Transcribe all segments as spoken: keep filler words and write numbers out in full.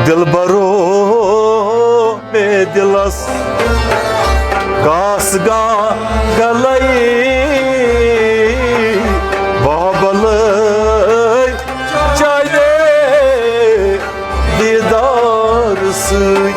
دلبرو مے دلس کاس گا گلے بابلے چانے دیدار سۭتۍ۔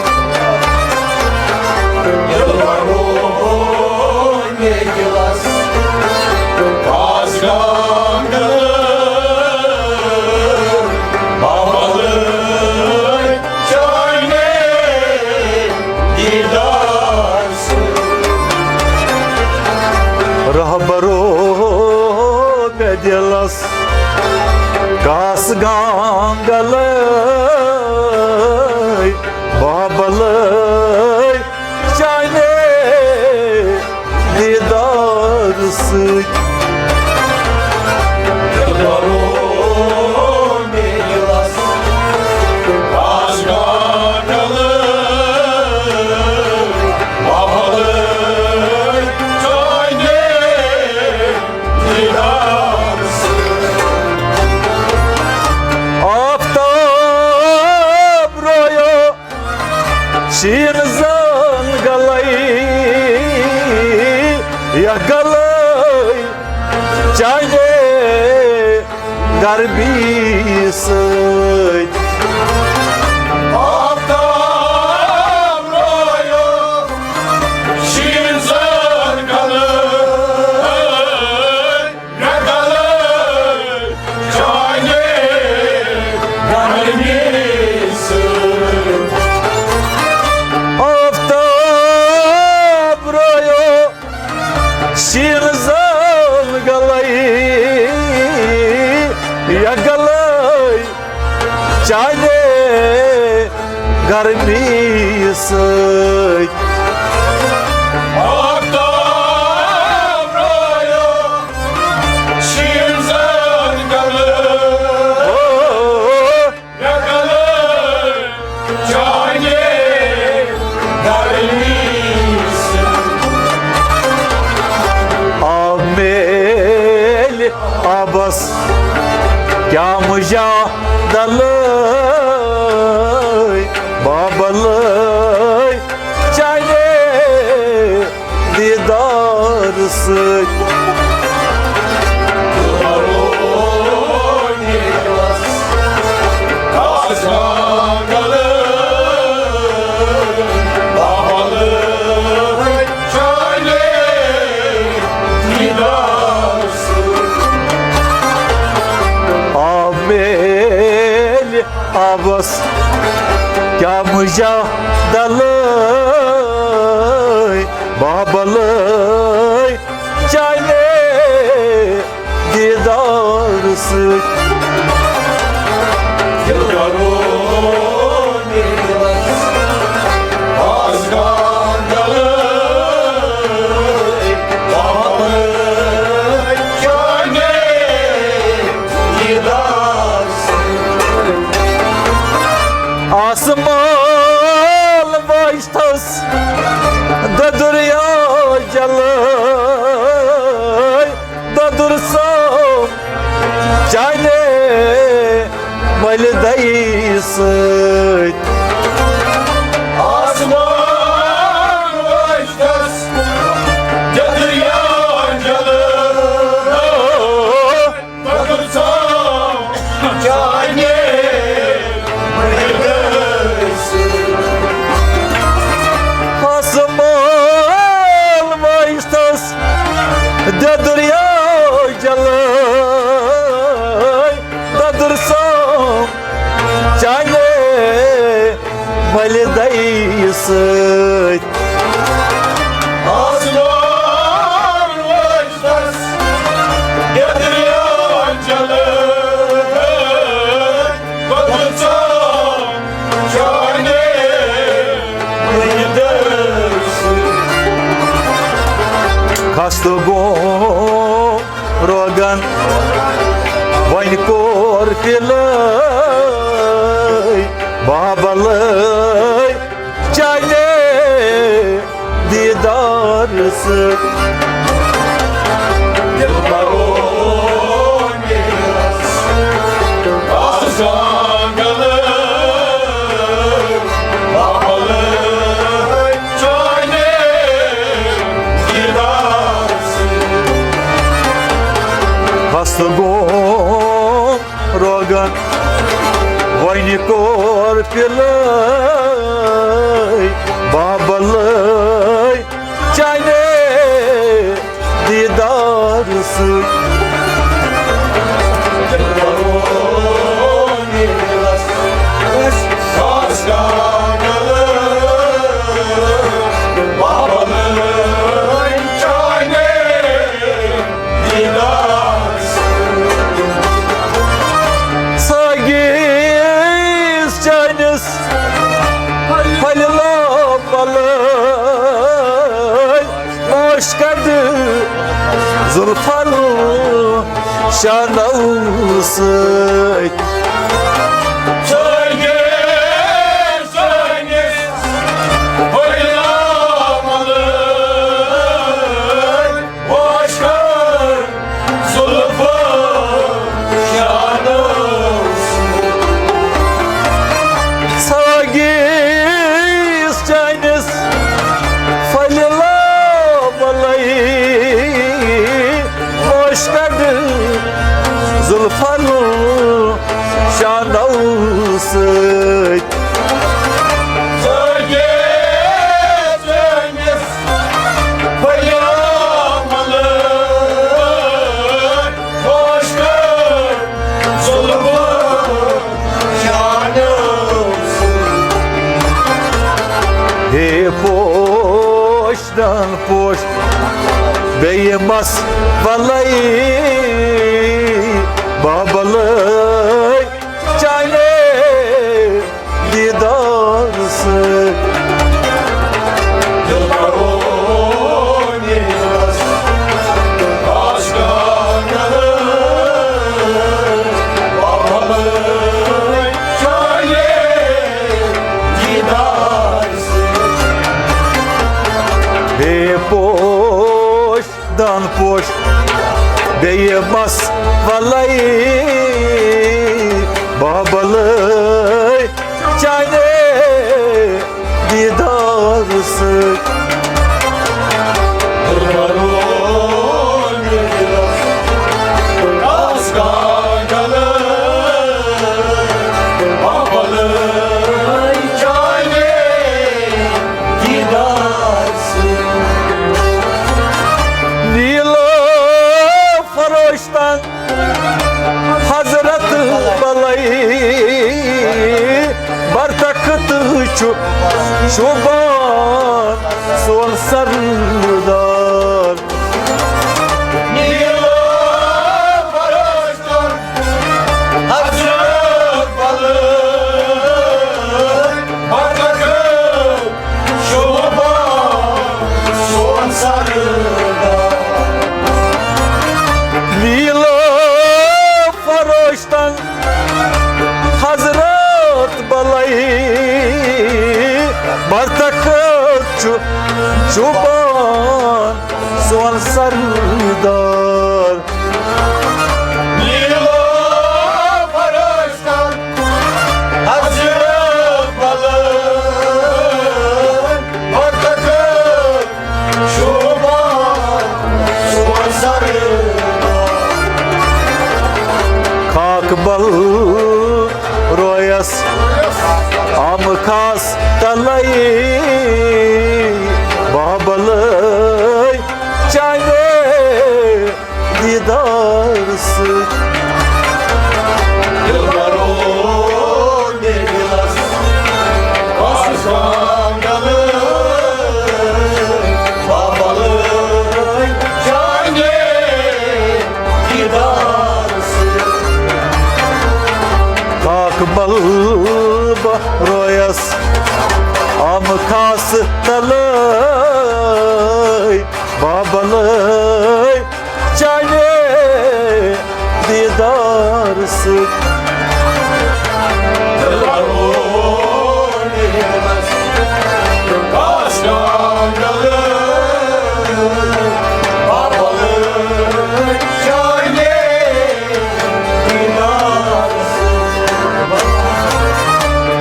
رہبرو مےٚ دِلس کاس گانگلے بابلے چانے دیدار سۭتۍ۔ آفتاب رویو شیٖن زن گلے یا گلے چانے گرمی سۭتۍ۔ آفتاب رویو شیٖن زن گلے آفتاب رویو شیٖن زن گلے یا گلے چانے گرمی سۭتۍ۔ آفتاب رویو شیٖن زن گلے۔ او، یا گلے چانے گرمی سۭتۍ۔ آ میلہِ آبس کیا مجادلے بابلے چانے دیدار سۭتۍ۔ آ میلہِ آبس کیا مجادلے بابلے چانے دیدار سۭتۍ۔ آسمان وٕچھتس دٔدُر یا جلٲے، دٔدُر سم چانے مٔلۍ دَیہِ سۭتۍ۔ آسمان وٕچھتس دٔدُر یا جلٲے، آسمان وٕچھتس دٔدُر یا جلٲے، دٔدُر سم چانے مٔلۍ دَیہِ سۭتۍ۔ آسمان وٕچھتس دٔدُر یا جلٲے، خستہٕ گوم روغن وۄنۍ کوٚر فِلٲے بابلٲے چانے دیدار سۭتۍ۔ اور پِلٲے بابلٲے چانے دیٖدار سۭتۍ۔ سٲگِس چٲنِس پھلہِ لوپلٲے، اوش کڑ زُلفن شانو سۭتۍ۔ سٲگِس چٲنِس پھلہِ لوپلٲے، وۄشکن زُلفہٕ شانو۔ سٲگِس چٲنِس پھلہِ لوپلٲے، وۄشکن زُلفن شانو سۭتۍ۔ سٲگِس چٲنِس پھلہِ لوپلٲے، وۄشکن زُلفہٕ شانو۔ ہے پوش دان پوش بیٚیہِ مس ولے بابلے چانے دیٖدار سۭتۍ۔ ہے پوش دان پوش بیٚیہِ مس ولے بابلے چانے دیٖدار سۭتۍ۔ نیٖلو فروش تن حضرت بلے برتخت چھُ شوبان سون سردار۔ نیٖلو فروش تن حضرت بلے برتخت شوبان سون سردار۔ نیٖلو فروش تن حضرت بلے برتخت چھُ شوبان سون سردار۔ نیٖلو فروش تن حضرت بلے برتخت شوبان سون سردار۔ خاک بل رویس آمہٕ خاص تلے بابلے چانے دیٖدار سۭتۍ۔ خاک بل بہ رویس آمہٕ خاص تلے بابلے چانے دیٖدار سۭتۍ۔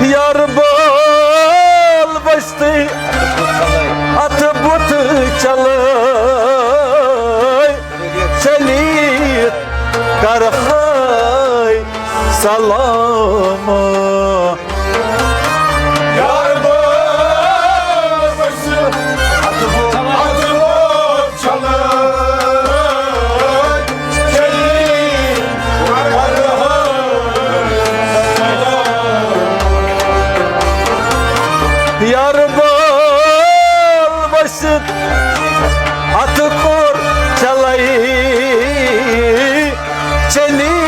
یار بال ؤسۍ تہٕ اتھ بُتھ چلے، چلیت کرہے سلام۔ یار بال ؤسِتھ اَتھٕ کوٚر چلٲیی، چلی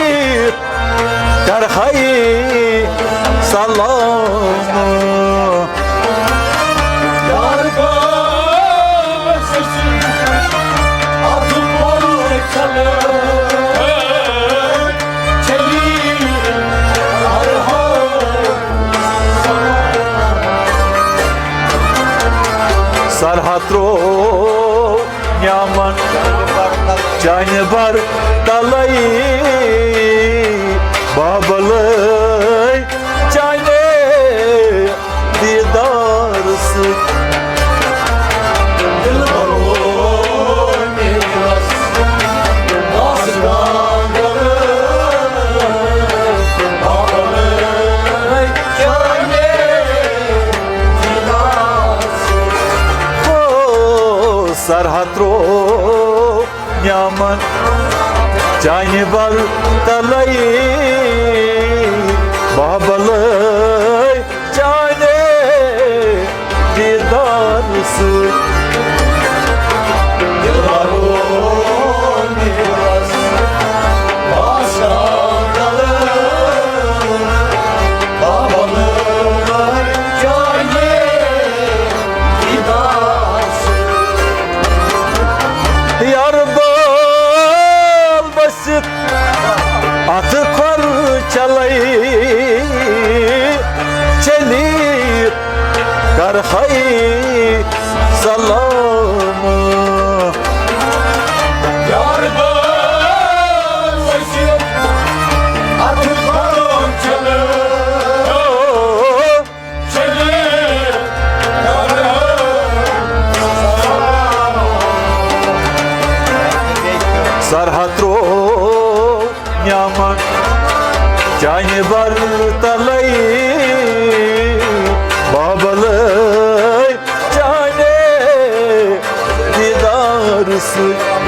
کرہائی سلام۔ یار بال ؤسِتھ اَتھٕ کوٚر چلٲیی، سرحد ترٛوو نیامن چانہِ بر تلے، بابلے چانہِ دیدار سۭتۍ۔ دلبرو میرس آس کانٛگرٕ، بابلے چانہِ دیدار سۭتۍ۔ او سرحد ترٛوو نیامن چانہِ بل تلے، بابلے چانہِ دیدار سۭتۍ۔ دلبرو میرس آس کانٛگرٕ، بابلے چانہِ دیدار سۭتۍ۔ یار بال ؤسِتھ اَتھٕ کھۄر چلے، چلی کرہائی سلام۔ یار بال ؤسِتھ اَتھٕ کھۄر چلے، سرحد ترٛوو نیامن چانہِ بر تلے، بابلے چانہِ دیدار سۭتۍ۔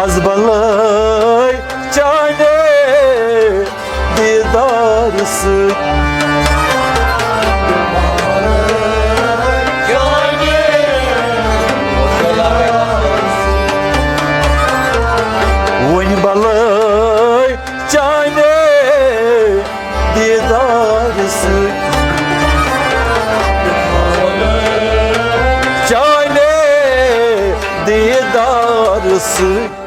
آز بلے چانہِ دیدار سۭتۍ۔ وۄنۍ بلے چانہِ دیدار سۭتۍ، چانہِ دیدار سۭتۍ۔